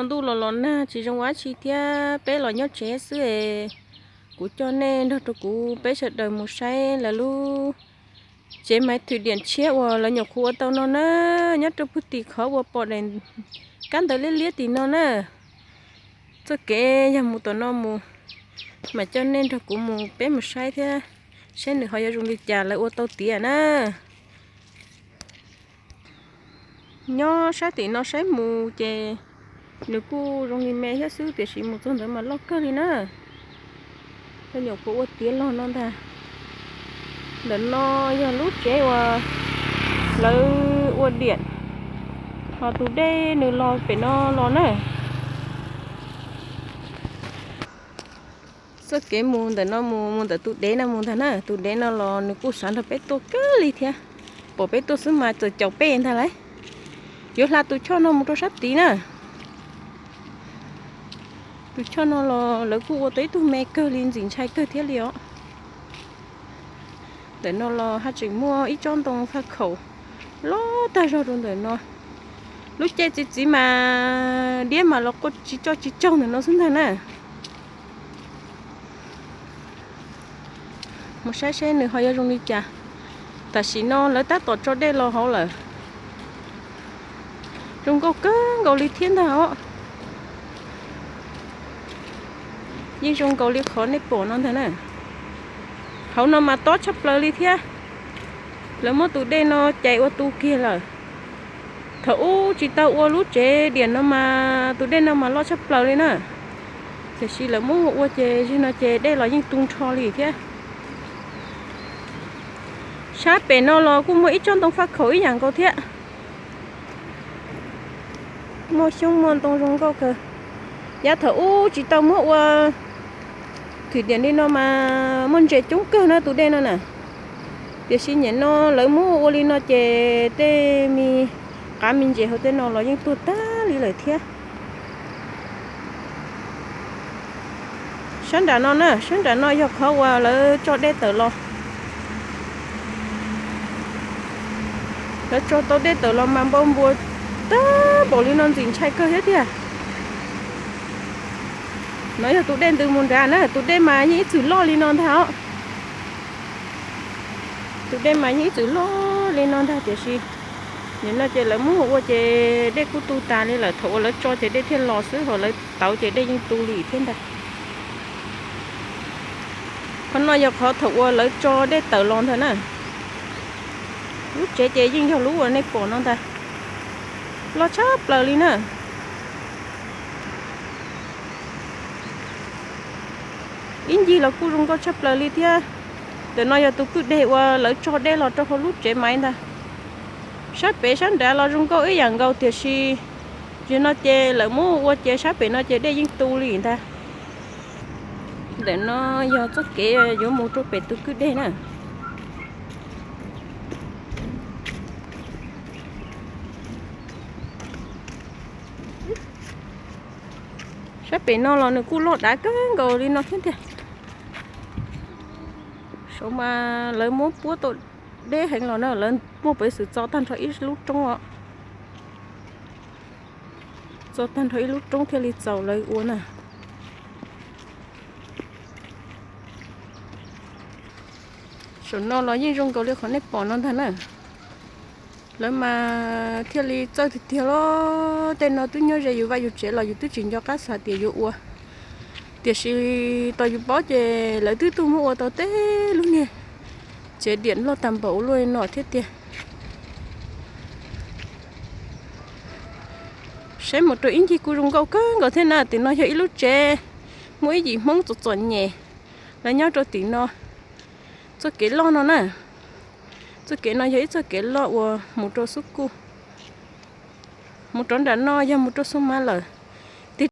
Ntuj los los nag tsis zoo dab tsi thiab, peb los nyob tsev xwb es kuv coj nej nrog rau kuv peb sawv daws mus saib lawv lub tsev maiv thwm diam tshiab uas lawv nyuam qhuav ua tau no na, nyob rau pug tim qhov uas pom daim kab ntawv liab liab tim no na. Txoj kev yog mus tom no mus, mas coj nej nrog kuv mus peb mus saib thiab, saib nws ho yuav zoo li cas lawv ua tau tiav na. Nyob sab tim no saib mus ces nws kuj zoo li me thiab xwb, tiam sis mus txog ntawd mas loj kawg li na. Lawv nyuam qhuav ua tiav los no ntag. Ntawm no yog lub tsev uas lawv ua diam, ho tus dej nws los pem no los na. Txoj kev mus ntawm no mus, mus ntawm tus dev no mus ntag na, tus dev no los nws kuj xav nrog peb tuaj kawg li thiab. Pom peb tuaj xwb mas txawm caum peb ntag lauj. Yuav hla tus choj no mus rau sab tid na. Tus choj no los lawv kuj ua tau ib tug me kawg li, ntxim ntshai kawg thiab li os. Ntawm no los haj tseem muaj ib tsob ntoo faj khaum loj tag zog rau ntawm no. Lub caij txi txiv mas diab mas los quaj tsis tsaug tsis tsaug ntawm no xwb ntag na. Mus saib seb nws ho yuav zoo li cas. Tam sim no lawv tab tom tso dej los hauv lawm. Zoo nkauj kawg nkaus li thiab ntag os. Yeej zoo nkaus li qhov nej pom no ntag na. Hauv no mas tob tshaj plaws li thiab. Lawv muab tus dej no cais ua tu kiag lawm. Thaum ub tsis tau ua lub tsev diam no mas tus dej no mas loj tshaj plaws li na. Tiam sis lawv muab ua ces zaum no ces dej los yeej tu nrho li thiab. Sab pem no los kuj muaj ib tsob ntoo faj khaum ib yam nkaus thiab. Muaj xyoob muaj ntoo zoo nkauj kawg. Yav thaum ub tsis tau muab ua thwm diam li no mas muaj ntses coob kawg na tus dej no na. Tiam sis nyem no lawv muab ua li no ces tej me qav me ntses hauv tej no los yeej tuag tag li lawm thiab. Sab nram no na, sab nram no yog qhov uas lawv tso dej tawm los. Lawv tso tau dej tawm los mas npau npua tag npaum li no ntxim ntshai kawg thiab tiag. No yog tus dej ntws mus nrad na, tus dej mas yeej ib txwm loj li no ntag os. Tus dej mas yeej ib txwm loj li no ntag tiam sis nim no ces lawv muab ua ces dej kuj tu tas li lawm, thaum uas lawv tso ces dej thiaj los xwb, thaum lawv tauv ces dej yeej tu li thiab ntag. Qhov no yog qhov thaum uas lawv tso dej tawm los ntag na. Lub tsev ces yeej yog lub uas nej pom no ntag, loj tshaj plaws li na. Ib ncig los kuj zoo nkauj tshaj plaws li thiab. Ntawm no yog tus kwj deg uas lawv tso dej los rau hauv lub tsev maiv ntag. Sab pem sab nrad los zoo nkauj ib yam nkaus tiam sis zaum no ces lawv muab ua ces sab pem no ces dej yeej tu li ntag. Ntawm no yog txoj kev yuav mus rau pem tus kwj deg na. Sab pem no los nws kuj loj dav kawg nkaus li no thiab tiag. Saum mas lawv muab puab tau deb heev los na, lawv muaj peev xwm txo tag nrho ib lub roob os. Txo tag nrho ib lub roob thiaj li txaus lawv ua na. Saum no los yeej zoo nkaus li qhov nej pom no ntag na. Lawv mas thiaj li txawj tiag tiag los, tej no twb nyob ze yus vaj yus tsev los yus twb tsis nco qab xav tias yuav ua. Tiam sis tos yus paub ces lawv twb tuaj muab ua tau tej lub niag tsev diam loj tag npaum ua luaj li no thiab tiag. Saib mus rau ib ncig kuj zoo nkauj kawg nkaus thiab na. Tim no yog ib lub tsev muaj ib yim Hmoob txom txom nyem, lawv nyob rau tim no. Txoj kev loj no na, txoj kev no yog ib txoj kev loj uas mus rau Xub Kuj. Mus rau nram no yog mus rau Xub Mab lawm.